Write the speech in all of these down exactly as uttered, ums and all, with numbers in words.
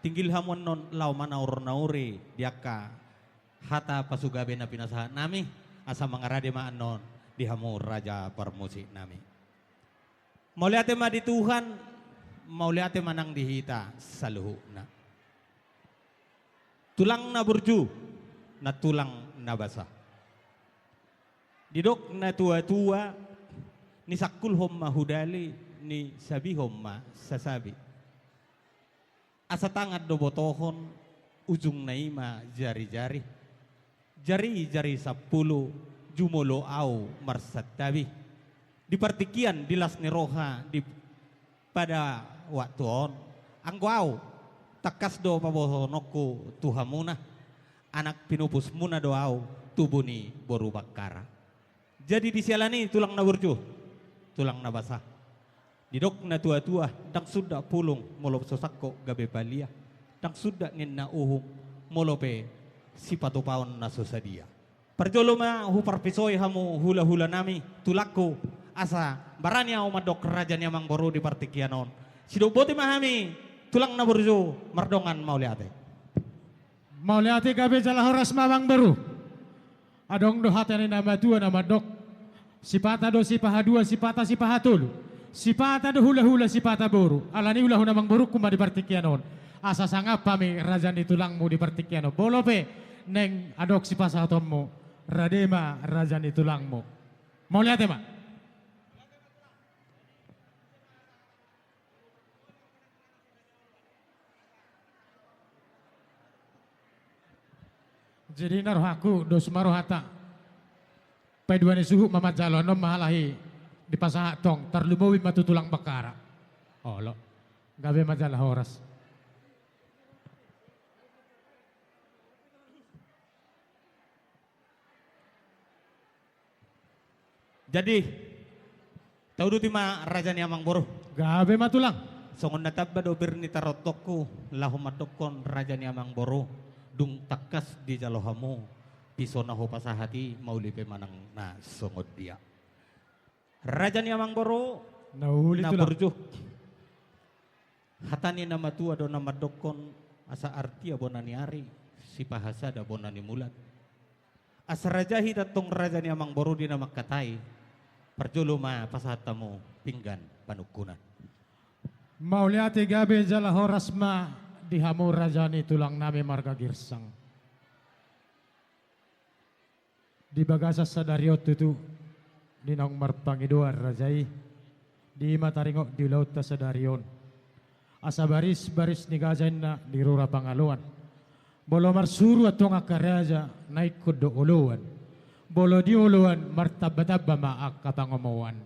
Tinggil hamu annon laho manaur-nauri di angka hata pasugabe na pinasahat nami, asa mangarade ma annon di hamu raja parmusik nami. Mauliate ma di Tuhan, mauliate ma nang di hita saluhutna. Tulang na burju, na tulang na basa. Didok na tua-tua, nisangkulhon ma hudali, nisabihon ma sasabi. Asa tangan do botohon, ujungna i ma jari-jari. Jari-jari sampulu, jumolo au marsantabi. Di partingkian, di las ni roha, di pada waktu on, anggo au, tangkas do paboahononku tu hamuna, anak pinupusmuna do au, tubu ni boru Bakkara. Jadi di siala ni i tulang na burju, tulang na basa. Didok na tua-tua, ndang suda pulung molo so sangkot gabe palia, ndang suda ninna uhum molo pe sipatupaon na so sadia. Parjolo ma huparpisoi hamu hula-hula nami, tulangku, asa barani au mandok raja ni amangboru di partingkian on. Sidok boti ma hami, tulang na burju, mardongan mauliate. Mauliate gabe jala horas ma amangboru. Adong do hata ni na matua na mandok, sipata do sipahadua, sipata sipahatolu, sipata do hula-hula, sipata boru. Alani i ulahon amangborungku ma di partingkian on, asa sangap hami raja ni tulangmu di partingkian on. Molo pe naeng adong sipasahatonmu, rade ma raja ni tulangmu. Mauliate ma. Jadi na rohangku, dos ma rohanta. Paidua ni suhut ma manjalo, annon ma halahi dipasahat tong, tarlumobi ma tu tulang Bakkara. Olo, gabe ma jala horas. Jadi, tauduti ma raja ni amangboru. Gabe ma tulang. Songon na tamba do pir ni tarontokku, laho mandokkon raja ni amangboru, dung tangkas dijalo hamu piso na hupasahat i, mauli pe manang na songon dia. Raja ni amangboru, na uli na tulang. Burju. Hata ni na matua do na mandokkon, asa artia bona ni ari, sipahasada bona ni mulat. Asa raja hita tong raja ni amangboru di na mangkatai, parjolo ma pasahat hamu pinggan panungkunan. Mauliate gabe jala horas ma di hamu raja ni tulang nami marga Girsang. Di bagasan sadari on tutu, di naung marpangidoan raja i, di i ma taringot di ulaonta sadari on. Asa baris-baris ni gaja inna di rura Pangaloan. Molo marsuru antong angka raja, na ingkon do oloan. Molo di oloan, martamba-tamba ma angka pangomoan.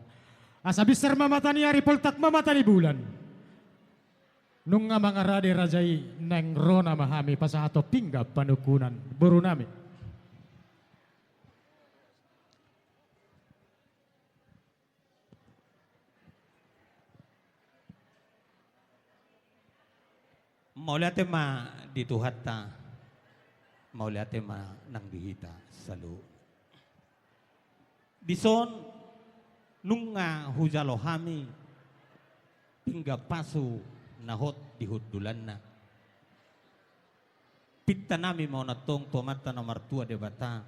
Asa binsar ma mata ni ari, poltak ma mata ni bulan. Nunga mangarade raja i, naeng ro nama hami pasahathon pinggan panungkunan, boru nami. Mauliate ma di Tuhanta, mauliate ma nang di hita saluhutna. Dison nunga hujalo hami pinggan pasu na hot di hundulanna. Pinta nami ma on antong tu Amanta na martua Debata,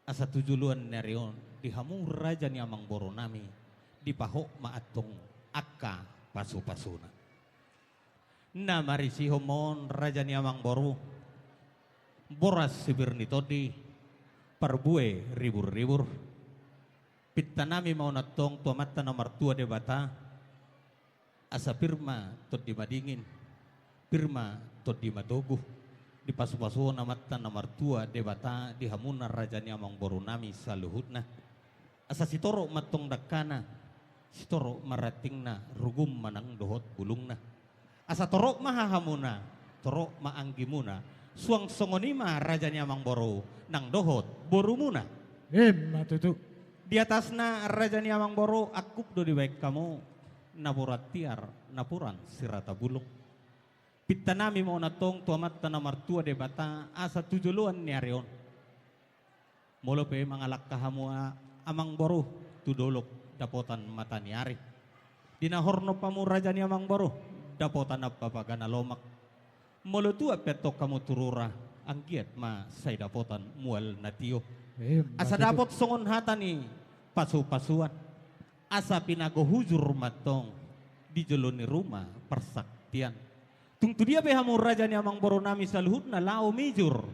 asa tu joloan ni ari on di hamu raja ni amangboru nami, dipahot ma antong angka pasu-pasuna. Na marisihon ma on raja ni amangboru, boras si pir ni tondi, parbue ribur-ribur. Pinta nami ma on antong tu Amanta na martua Debata, asa pir ma tondi madingin, pir ma tondi matogu, dipasu-pasuhon Amanta na martua Debata di hamuna raja ni amangboru nami saluhutna. Asa sitorop ma antong dangkana, sitorop ma rantingna, rugum ma nang dohot bulungna. Asa torop ma hahamuna, torop ma anggimuna, suang songon i ma raja ni amangboru nang dohot borumuna. Ima tutu. Di atasna raja ni amangboru, angkup do dibaen hamu napuran tiar, napuran sirata bulung. Pinta nami ma on antong tu Amanta na martua Debata, asa tu joloan ni ari on, molo pe mangalangka hamu a-, amangboru, tu dolok dapotan mata ni ari. Di na hornop hamu raja ni amangboru, dapotan ampapagana lomak. Molo tuat pe antong hamu tu rura, anggiat ma sai dapotan mual na tio. Emma tutu. Asa dapot songon hata ni pasu-pasuan. Asa pinagohujur ma antong di jolo ni ruma parsaktian. Tung tu dia pe hamu raja ni amangboru nami saluhutna laho mijur,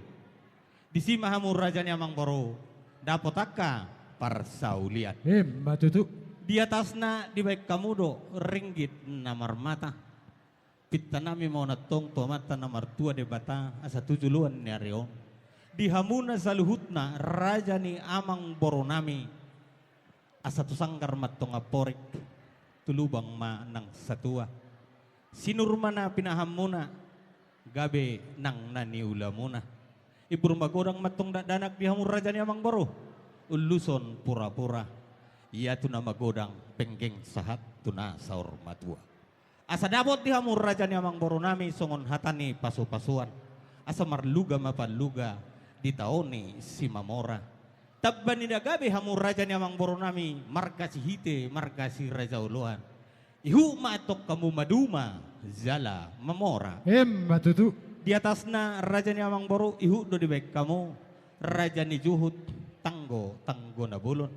disi ma hamu raja ni amangboru dapot angka parsaulian. Emma tutu. Di atasna dibaen hamu do ringgit na marmata. Pinta nami ma on antong tu Amanta na martua Debata, asa tu joloan ni ari on, di hamuna saluhutna raja ni amangboru nami, asa tu sanggar ma antong amporik, tu lubang ma nang satua. Sinur ma na pinahanmuna, gabe nang na niulamuna. Imbur magodang ma antong dakdanak di hamu raja ni amangboru. Uluson pura-pura, ia tu na magodang penggeng sahat tu na saur matua. Asa dapot di hamu raja ni amangboru nami songon hata ni pasu-pasuan. Asa marluga ma parluga, ditaoni simamora. Tamba ni na gabe hamu raja ni amangboru nami, marga Sihite, marga Siraja Oloan. Ihut ma antong hamu maduma jala mamora. Emma tutu. Di atasna raja ni amangboru, ihut do dibaen hamu raja ni juhut, tanggo, tanggo na bolon.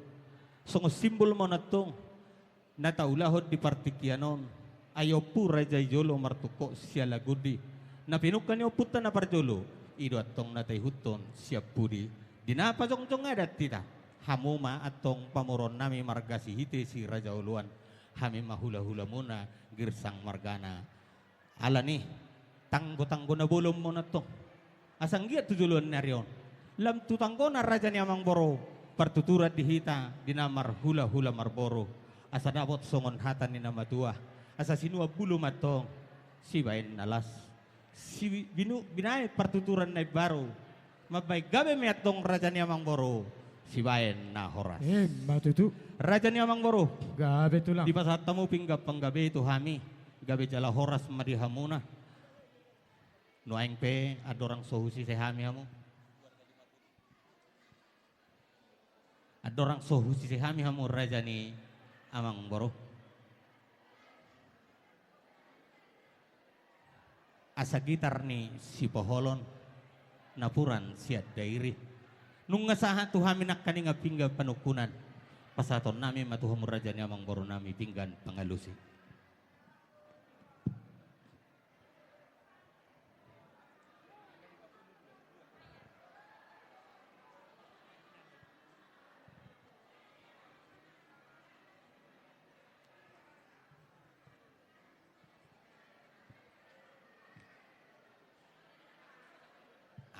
Songon simbol ma on antong na taulahon di partingkian on. Ai ompu raja i jolo martungkot siala gondi. Na pinungka ni ompunta na parjolo, i do antong na taihuthon sian pudi. Di na pajongjong adat hita, hamu ma antong pamoruon nami marga Sihite Siraja Oloan. Hami ma hula-hulamuna, Girsang margana. Alani, tanggo-tanggo na bolon ma on antong. Asa anggiat tu joloan ni ari on, lam tu tanggona raja ni amangboru, partuturan di hita di na marhula-hula marboru. Asa dapot songon hata ni na matua, asa sinuan bulu ma antong sibaen na las. Si binu-, binaen partuturan na imbaru, mambaen gabe ma antong raja ni amangboru sibaen na horas. Emma tutu. Raja ni amangboru. Gabe tulang. Dipasahat hamu pinggan panggabe tu hami, gabe jala horas ma di hamuna. Nuaeng pe andorang so husise hami hamu. Andorang so husise hami hamu raja ni amangboru. Asa gitar ni sipoholon, napuran sian Dairi. Nunga sahat tu hami nangkaningan pinggan panungkunan. Pasahaton nami ma tu hamu raja ni amangboru nami pinggan pangalusi.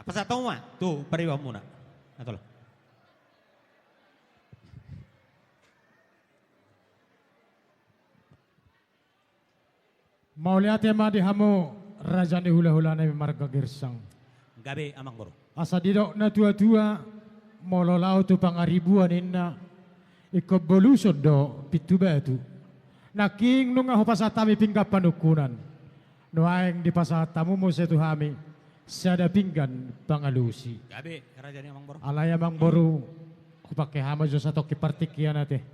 Pasahat hamu ma tu paribanmuna. Atol. Mauliate ma di hamu raja ni hula-hula nami marga Girsang. Gabe amangboru. Asa didok na tua-tua, molo laho tu pangaribuan ninna, ingkon boluson do pintu batu. Nangkin nunga hupasahat hami pinggan panungkunan. Nuaeng dipasahat hamu muse tu hami sada pinggan pangalusi. Gabe raja ni amangboru. Alai amangboru, hupangke hamu jo satongkin partingkian ate.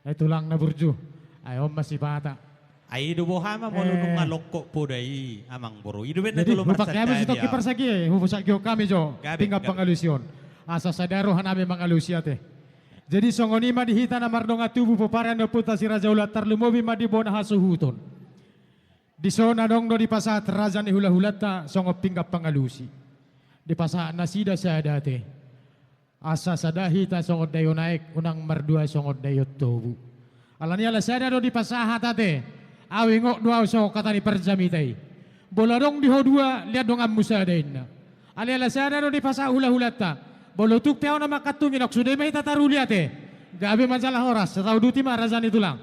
Ai tulang na burju, ai on ma sipata. Ai i do boha ma molo nunga longkot poda i amangboru. I do umbahen na jolo marsatongkin parsagion, hupangke hamu jo satongkin parsagion, hupusatgihon hami jo pinggan pangalusi on. Asa sada roha nami mangalusi ate. Jadi songon i ma di hita na mardongan tubu pomparan ni ompunta si Raja Oloan, tarlumobi ma di bona hasuhuton. Dison adong do dipasahat raja ni hula-hulanta songon pinggan pangalusi. Dipasahat nasida sada ate. Asa sada hita songon daion aek, unang mardua songon daion tobu. Alani ala sada do dipasahat ate. Ahu ingot do ahu songon hata ni parjamita i. Molo adong di ho dua, lean donganmu sada inna. Alai ala sada do dipasahat hula-hulanta. Molo tung pe ahu na mangkantungi, nang sude ma hita taruli ate. Gabe ma jala horas, satauduti ma raja ni tulang.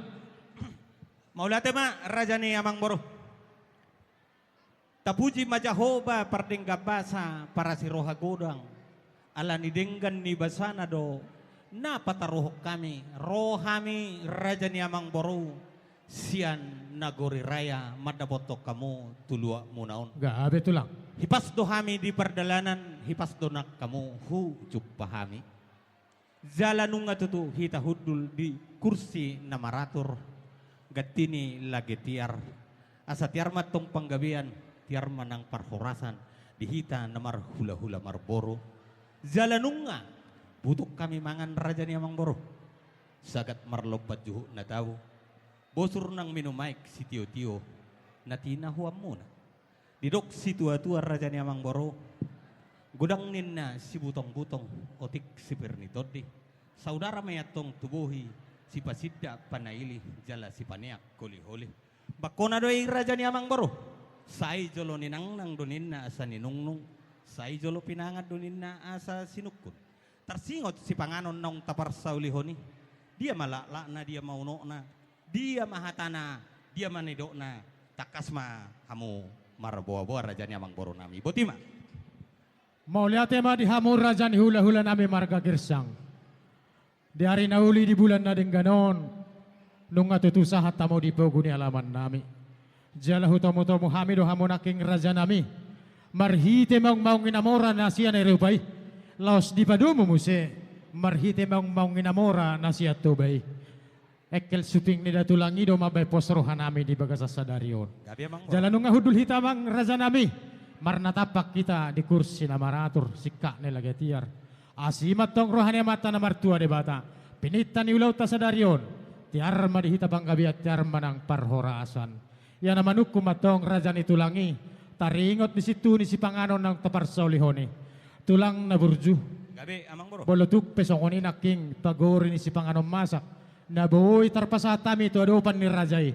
Mauliate ma raja ni amangboru. Tapuji ma Jahowa pardenggan basa, parasi roha godang. Alani denggan ni basana do na pataruhon hami, ro hami raja ni amangboru sian nagori raya mandapothon hamu tu luatmuna on. Gabe tulang. Hipas do hami di pardalanan, hipas do nang hamu hujumpa hami. Jala nunga tutu hita hundul di kursi na maratur, ganti ni lage tiar. Asa tiar ma antong panggabean, Tiar ma nang parhorasan di hita na marhulahula marboru. Jala nunga butung hami mangan, raja ni amangboru. Sagat marlompan juhut na tabo, bosur nang minum aek sitiotio na tinahuanmuna. Didok situatua, raja ni amangboru, godang ninna sibutong-butong, otik sipir ni tondi. Saudara ma i antong tubuhi, sipasindak panaili jala sipaneak holiholi. Bangkona do i, raja ni amangboru. Sai jolo ninangnang do ninna asa ninungnung, sai jolo pinangan do ninna asa sinungkun. Tarsingot sipanganon naung taparsaulihon i. Dia ma laklakna, dia ma unokna, dia ma hatana, dia ma nidokna. Tangkas ma hamu marboaboa, raja ni amangboru nami. Boti ma. Mauliate ma di hamu, raja ni hulahula nami marga Girsang. Di ari na uli, di bulan na denggan on, nunga tutu sahat hamu di pogu ni alaman nami. Jala hutomutomu hami do hamu nangkin, raja nami, marhite maungmaung ni na mora na sian Eropa i, laos dipadomu muse marhite maungmaung ni na mora na sian Toba i. Engkel suping ni da tulang i do mambahen pos roha nami di bagasan sadari on. Gabe, amang. Jala nunga hundul hita, amang, raja nami, marnatampak hita di kursi na maratur, singkat ni lage tiar. Asi ma antong roha ni Amanta na martua Debata, pininta ni ulaonta sadari on. Tiar ma di hita panggabean, tiar ma nang parhorasan. Ia na manungkun ma antong, raja ni tulang i, taringot di sintuhu ni sipanganon naung taparsaulihon i. Tulang na burju. Gabe, amang boru. Molo tung pe songon i nangkin pagori ni sipanganon masak na boi tarpasahat hami tu adopan ni raja i,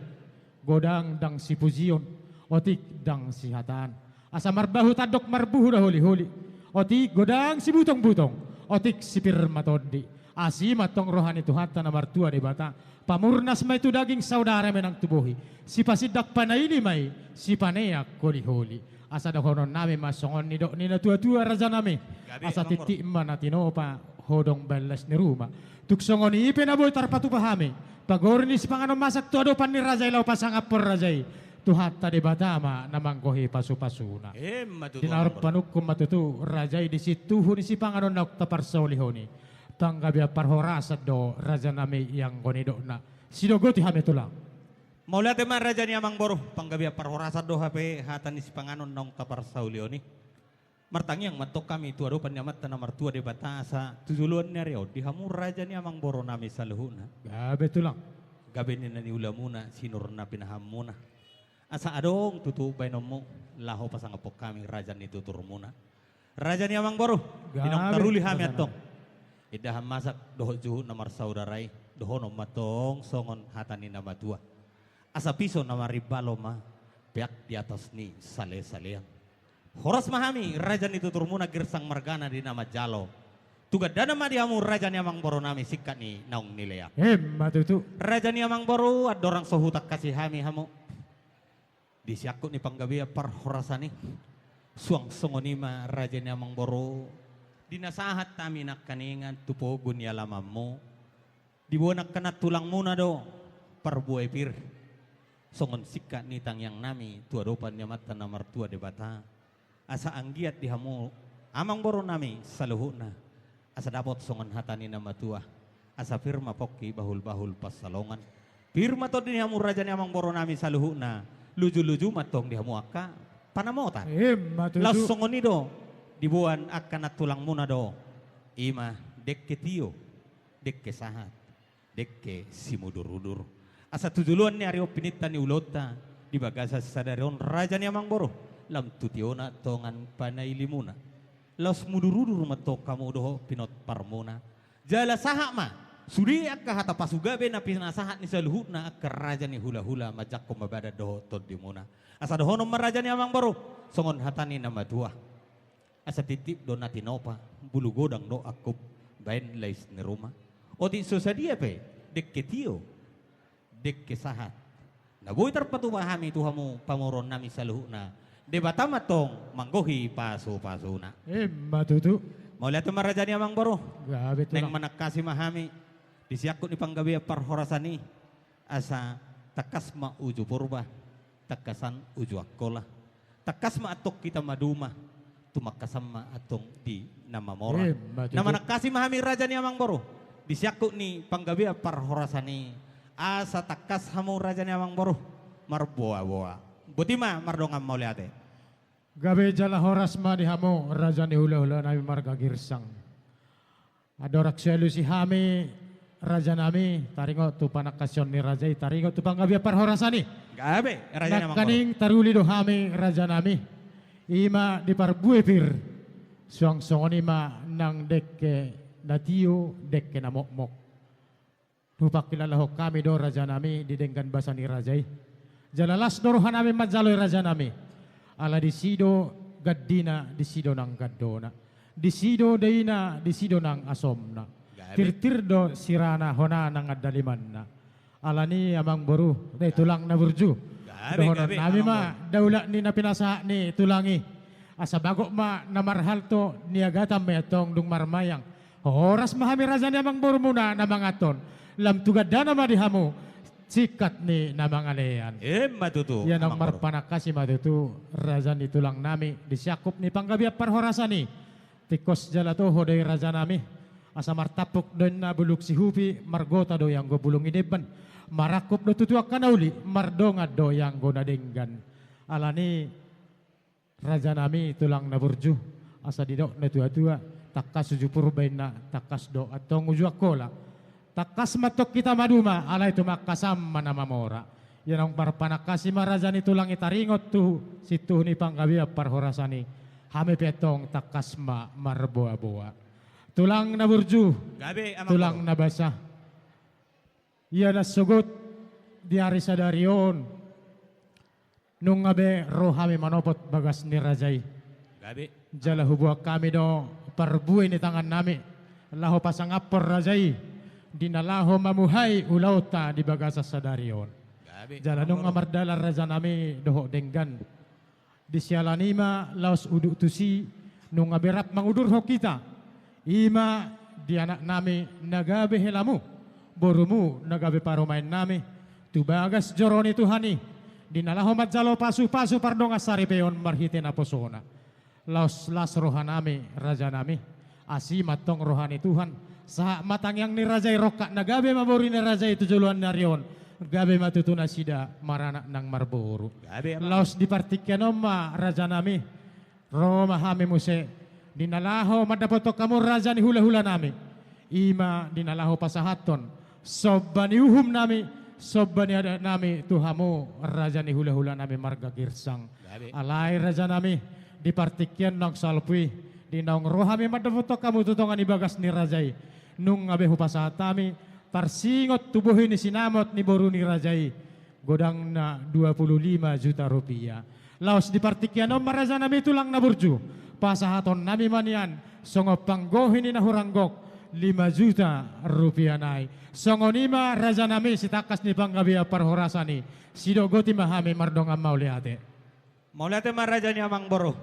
godang ndang sipujion, otik ndang sihataan. Asa marbahu tandok, marbuhu do holiholi, otik godang sibutongbutong, otik sipir ma tondi. Asi ma antong roha ni Tuhanta na martua Debata, pamurnas ma i tu daging, saudara ma i nang tu bohi, sipasindak panaili ma i, sipaneak holiholi. Asa dohonon nami ma songon nidok ni natuatua, raja nami. Gabe, amang boru. Asa titip ma na tinopa, hodong baen las ni ruma. Tung songon i pe na boi tarpatupa hami, pagori ni sipanganon masak tu adopan ni raja i laho pasangaphon raja i, Tuhanta Debata ma na manggohi pasupasuna. Emma tutu, amang boru. Di na ro panungkun ma tutu raja i di sintuhu ni sipanganon naung taparsaulihon i. Panggabean parhorasan do, raja nami, ianggo nidokna. Sidogoti hami, tulang. Mauliate ma, raja ni amang boru, panggabean parhorasan do hape hata ni sipanganon naung taparsaulihon i. Martangiang ma antong hami tu adopan ni Amanta na martua Debata asa tu joloan ni ari on di hamu, raja ni amang boru nami, saluhutna. Gabe, tulang. Gabe ninna niulamuna, sinur na pinahanmuna. Asa adong tutu baenonmu laho pasangaphon hami raja ni tuturmuna. Raja ni amang boru, gabe, di naung taruli hami, raja nami, antong, indahan masak dohot juhut na marsaudara i, dohonon ma antong songon hata ni na matua: Asa piso na marimbalo ma, peak di atas ni salesalean. Horas ma hami, raja ni tuturmuna, Girsang margana di na manjalo. Tu gandana ma di hamu, raja ni amang boru nami, singkat ni naung nilean. Emma tutu. Raja ni amang boru, andorang so hutangkasi hami hamu di siangkup ni panggabean parhorasan i, suang songon i ma, raja ni amang boru, di na sahat hami nangkiningan tu pogu ni alamanmu. Diboan angka nantulangmuna do parbuai pir, songon singkat ni tangiang nami tu adopan ni Amanta na martua Debata, asa anggiat di hamu, amang boru nami, saluhutna, asa dapot songon hata ni na matua: Asa pir ma pongki, bahulbahul pansalongan. Pir ma tondi ni hamu, raja ni amang boru nami, saluhutna. Lujuluju ma antong di hamu angka panamotan. Emma tutu. Laos songon i do diboan angka nantulangmuna do, i ma dengke tio, dengke sahat, dengke simudurudur. Asa tu joloan ni ari on pininta ni ulaonta di bagasan sadari on, raja ni amang boru, lam tu tiona tongan panailimuna. Laos mudurudur ma antong hamu dohot pinomparmuna. Jala sahat ma sude angka hata pasugabe na pinasahat ni saluhutna angka raja ni hulahula manjangkon ma badan dohot tondimuna. Asa dohonon ma, raja ni amang boru, songon hata ni na matua: Asa titip do na tinopa, bulu godang do angkup baen lais ni ruma. Otik so sadia pe dengke tio, dengke sahat, na boi tarpatupa hami tu hamu pamoruon nami saluhutna, Debata ma antong manggohi pasupasuna. Emma tutu. Mauliate ma, raja ni amang boru. Gabe, tulang. Naeng manangkasi ma hami di siangkup ni panggabean parhorasan i. Asa tangkas ma uju Purba, tangkasan uju Angkola. Tangkas ma antong hita maduma, tumangkasan ma antong di na mamora. Emma tutu. Na manangkasi ma hami, raja ni amang boru, di siangkup ni panggabean parhorasan i. Asa tangkas hamu, raja ni amang boru, marboaboa. Boti ma, mardongan mauliate. Gabe jala horas ma di hamu raja ni hulahula nami marga Girsang. Andorang so alusi hami raja nami, taringot tu panangkasian ni raja i, taringot tu panggabean parhorasan i. Gabe, raja nami. Nangkaning taruli do hami raja nami. I ma di parbue pir. Suang songon i ma nang dengke na tio, dengke na mokmok. Hupangkilalahon hami do raja nami di denggan basa ni raja i. Jala las do roha nami manjalo i raja nami. Ala disi do gandina, disi do nang gandona. Disi do daina, disi do nang asomna. Gabe. Tirtir do sirana hona nang andalimanna. Alani amang boru, eh, tulang na burju. Gabe, dohonon nami ma, amang boru, daulat ni na pinasahat ni tulang i. Asa bagot ma na marhalto, niagatan ma i antong dung marmayang. Horas ma hami raja ni amang borumuna na manganhon. Lam tu gandana ma di hamu singkat ni na mangalean. Emma tutu. Ia naung marpanangkasi ma tutu raja ni tulang nami di siangkup ni panggabean parhorasan i. Tingkos jala toho do i raja nami. Asa martampuk do inna bulung sihupi, margota do i anggo bulung ni demban. Marangkup do tutu angka na uli, mardongan do i anggo na denggan. Alani raja nami tulang na burju, asa didok na tuatua, tangkas uju Purba inna, tangkas do antong uju Angkola. Tangkas ma antong hita maduma, alai tumangkasan ma na mamora. Ia naung marpanangkasi ma raja ni tulang i taringot tu sintuhu ni panggabean parhorasan i. Hami pe antong tangkas ma marboaboa. Tulang na burju, gabe, amang boru, tulang na basa. Ia na sogot di ari sadari on, nunga be ro hami manopot bagas ni raja i. Gabe. Jala huboan hami do parbue ni tangan nami, laho pasangaphon raja i, di na laho mamuhai ulaonta di bagasan sadari on. Gabe. Jala nunga mardalan raja nami dohot denggan. Di siala ni i ma laos uduk tusi, nunga be rap mangudurhon hita. I ma di anak nami na gabe helamu, borumu na gabe parumaen nami, tu bagas joro ni Tuhan i, di na laho manjalo pasupasu pardongan saripeon marhite naposona. Laos las roha nami, raja nami, asi ma antong roha ni Tuhan, sahat ma tangiang ni raja i rongkap na gabe ma boru ni raja i tu joloan ni ari on, gabe ma tutu nasida maranak nang marboru. Gabe, amang. Laos di partingkian on ma raja nami, ro ma hami muse, di na laho mandapothon hamu raja ni hulahula nami. I ma di na laho pasahathon somba ni uhum nami, somba ni adat nami tu hamu raja ni hulahula nami marga Girsang. Gabe. Alai raja nami, di partingkian naung salpu i, di naung ro hami mandapothon hamu tu tonga ni bagas ni raja i, nunga be hupasahat hami, tarsingot tu bohi ni sinamot ni boru ni raja i, godangna dua puluh lima juta rupiah. Laos di partingkian on ma raja nami tulang na burju, pasahaton nami ma nian songon panggohi ni na hurang gok lima juta rupiah nai. Songon i ma raja nami sitangkas ni panggabean parhorasan i. Sidok goti ma hami mardongan mauliate. Mauliate ma raja ni amang boru.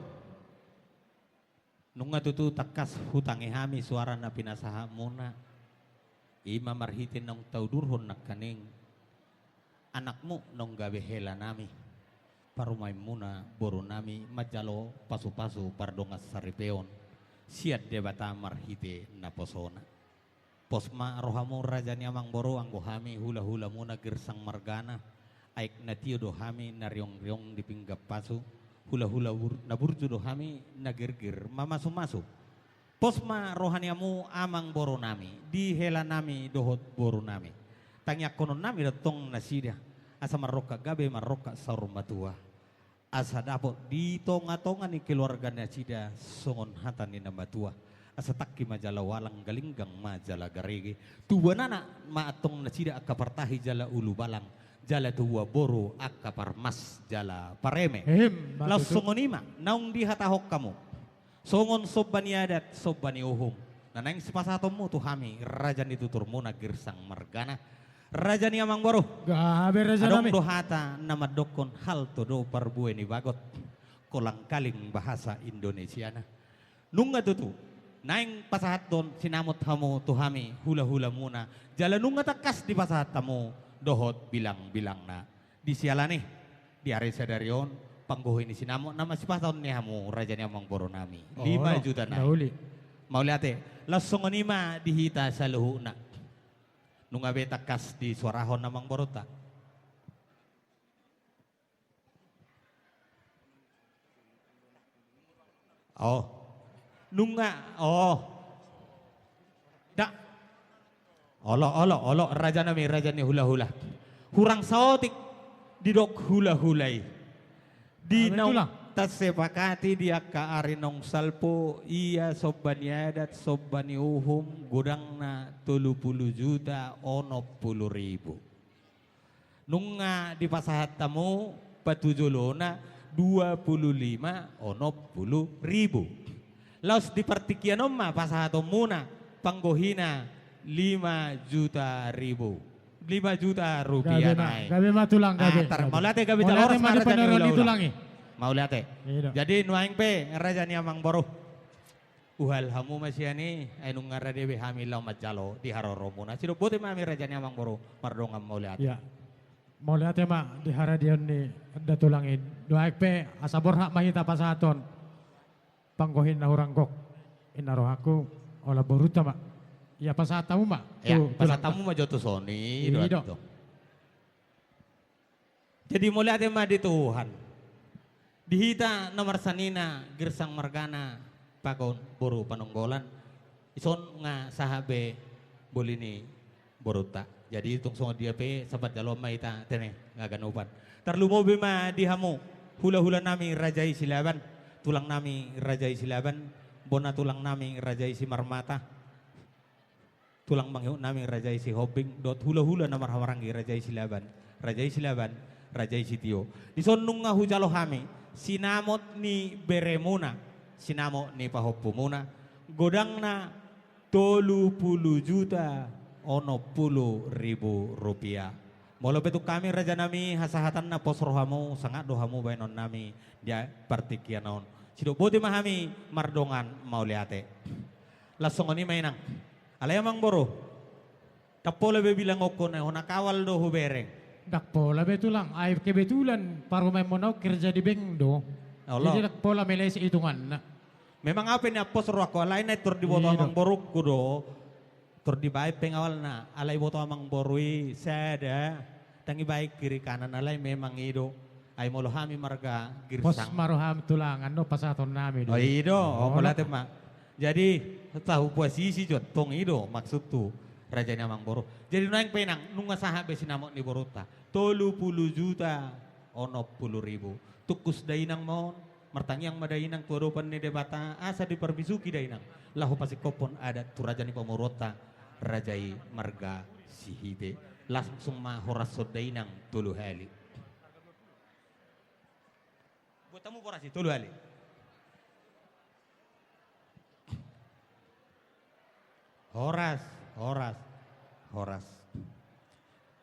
Nunga tutu tangkas hutangi hami suara na pinasahatmuna. I ma marhite naung taudurhon nangkaning anakmu naung gabe hela nami, parumaenmuna boru nami manjalo pasupasu pardongan saripeon sian Debata marhite naposona. Pos ma rohamu raja ni amang boru, anggo hami hulahulamuna Girsang margana, aek na tio do hami na riongriong di pinggan pasu, hulahula bur-, na burju do hami na girgir mamasumasu. Pos ma roha ni hamu amang boru nami, di hela nami dohot boru nami. Tangiangkonon nami do tong nasida, asa marrongkap gabe marrongkap saur matua. Asa dapot di tongatonga ni keluarga nasida songon hata ni na matua. Asa tangki ma jala walang, galinggang ma jala garege. Tubuan anak ma antong nasida angka partahi jala ulubalang. Jala tubuan boru angka parmas jala pareme. Emma tutu. Laos songon i ma naung dihatahon hamu. Songon somba ni adat, somba ni uhum. Na naeng sipasahatonmu tu hami, raja ni tuturmuna Girsang margana. Raja ni amang boru. Gabe raja nami. Adong do hata na mandokkon halto do parbue ni bagot. Kolang kaling bahasa Indonesiana. Nunga tutu. Naeng pasahathon sinamot hamu tu hami hulahulamuna. Jala nunga tangkas dipasahat hamu dohot bilangbilangna. Di siala ni i, di ari sadari on, panggohi ni sinamot nama sipasahaton ni hamu, raja ni amang boru nami. Lima juta nai. Mauliate. Laos songon i ma di hita saluhutna. Nunga be tangkas disuarahon amang borunta. Oh. Nunga, oh. Da. Olo, olo, olo, raja nami, raja ni hula-hula. Hurang saotik didok hula-hula i. Di naung tasepakati di angka ari naung salpu, ia somba ni adat, somba ni uhum, godangna tolu pulu juta onom pulu ribu. Nunga dipasahat hamu patujolona dua pulu lima onom pulu ribu. Laos di partingkian on ma pasahatonmuna panggohina lima juta ribu. Lima juta rupiah nai. Gabe ma, gabe ma tulang, gabe. Mauliate, gabe jala horas ma raja ni hula-hula. Mauliate. Jadi nuaeng pe raja ni amangboru. Uhal hamu ma sian i, ai nunga rade be hami laho manjalo di haroromuna. Sidok boti ma hami raja ni amangboru mardongan mauliate. Mauliate ma di haradeon ni da tulang i. Nuaeng pe asa borhat ma hita pasahathon panggohi na hurang gok. Inna rohangku, holan borunta ma. Ia pasahat hamu ma. Ia pasahat hamu ma jo tu son i. Jadi mauliate ma di Tuhan. Di hita na marsanina Girsang margana pakon boru Panonggolan, ison nga sahat be boli ni borunta. Jadi tung songon dia pe sahat jaloon ma hita tene nga ganupan. Tarlumobi ma di hamu hula-hula nami raja i Silaban, tulang nami raja i Silaban, bona tulang nami raja i Simarmata. Tulang mangihut nami raja i Sihombing, dohot hula-hula na marhahamaranggi raja i Silaban, raja i Silaban, raja i Sitio. Dison nunga hujalo hami sinamot ni beremuna, sinamot ni pahompumuna, godangna tolu pulu juta onom pulu ribu rupiah. Molo pe tung hami raja nami hasahatanna pos rohamu, sangap do hamu baenon nami di partingkian on. Sidok boti ma hami mardongan mauliate. Laos songon i ma inang. Alai amangboru, ndang pola be bilangonku na hona kawal do hubereng. Ndang pola be tulang, ai kebetulan parumaenmuna on kerja di bank do. Jadi ndang pola meleset itunganna. Memang au pe nian pos rohangku, alai na tor diboto amangborungku do. Tor dibaen pe nga awalna, alai boto amangboru i sada, ndang dibaen kiri kanan, alai memang i do. Ai molo hami marga Girsang. Pos ma roham tulang, annon pasahaton nami do. Oh, i do, mauliate ma. Jadi, tahu puasisi jo tong, i do maksudhu, raja ni amangboru. Jadi nuaeng pe inang, nunga sahat be sinamot ni borunta. Tolu pulu juta onom pulu ribu. Tungkus dainang ma on, martangiang ma dainang tu adopan ni Debata, asa diparbisuhi dainang laho pasingkophon adat tu raja ni pamoruonta, raja i marga Sihite. Langsung ma horashon dainang tolu hali. Buat hamu boras i tolu hali. Horas, horas, horas.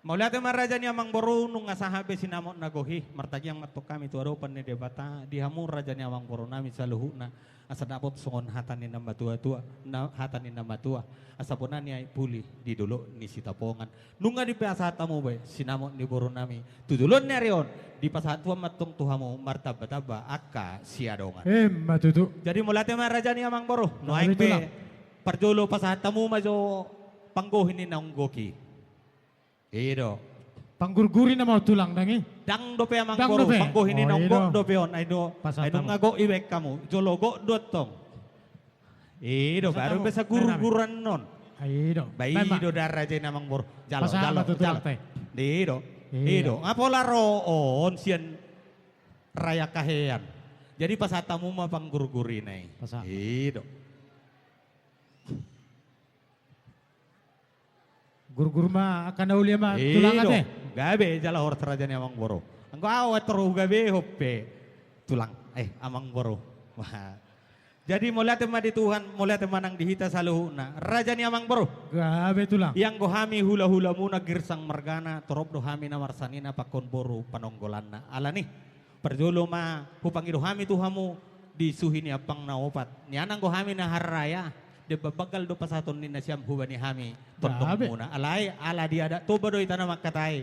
Mauliate ma raja ni amangboru, nunga sahat be sinamot na gohi, martangiang ma antong hami tu adopan ni Debata, di hamu raja ni amangboru nami saluhutna, asa dapot songon hata ni na matua-tua, na, hata ni na matua, asa bona ni aek puli di dolok ni Sitapongan. Nunga dipasahat hamu be sinamot ni boru nami. Tu joloan ni ari on, dipasahat Tuhan ma antong tu hamu martamba-tamba angka siadongan. Emma tutu. Jadi mauliate ma raja ni amangboru. Nuaeng pe parjolo pasahat hamu ma jo panggohi ni naung gok i. I do. Panggurguri nama tulang ndang i. Ndang dope amangboru, panggohi ni naung gok dope on, ai do. Ai do nga gok i baen hamu. Jolo gok do antong. I do, baru pe sagurguran on. I do. Ba i do da raja ni amangboru. Jalo, jalo, jalo. I do. I do. Nga pola ro on sian Raya Kahean. Jadi pasahat hamu ma panggurgurina i. I do. Gurgur ma angka na uli ma tulang ate. Gabe jala horas raja ni amangboru. Anggo au atur hugabehon pe tulang, eh, amangboru. Wah. Jadi mauliate ma di Tuhan, mauliate ma nang di hita saluhutna. Raja ni amangboru. Gabe tulang. Ianggo hami hulahulamuna Girsang margana, torop do hami na marsanina pakon boru Panonggolanna. Alani. Parjolo ma hupangido hami tu hamu di suhi ni ampang na opat. Nian anggo hami na hari raya, demban banggal do pasahaton ni nasiam hubani hami tondongmuna. Alai ala di adat Toba do hita na mangkatai.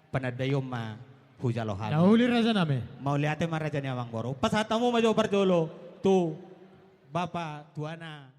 Panandaion ma hujalo hami. Na uli raja nami. Mauliate ma raja ni amangboru. Pasahat hamu ma jo parjolo tu bapa tuana.